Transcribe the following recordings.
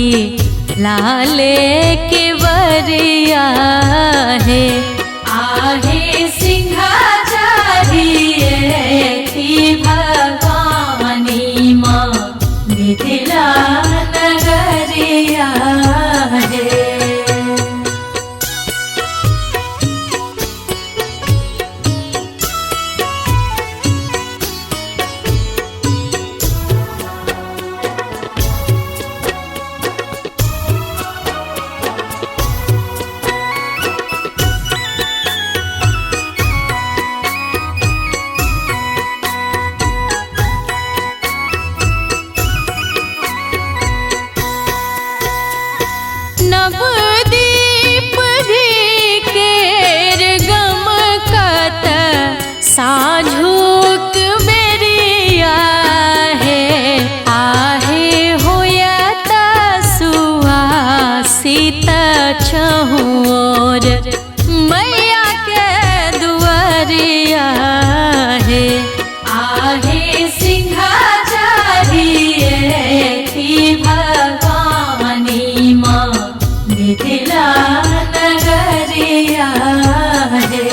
की लाले के वरिया है। आहे सिंहाचारी भवानी माँ मिथिला नगरिया है। नवदीप भी केर गम कत साझूक बेरिया है। आहे होयत सुवासित चहुओर मैया के दुआरिया है। आहे सिंहाचारी भवानी माँ मिथिला नगरिया है।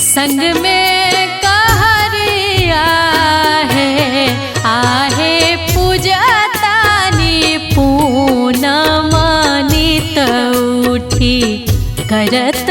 संग में कहरिया है। आहे पूजतानी पूनम नित उठी करत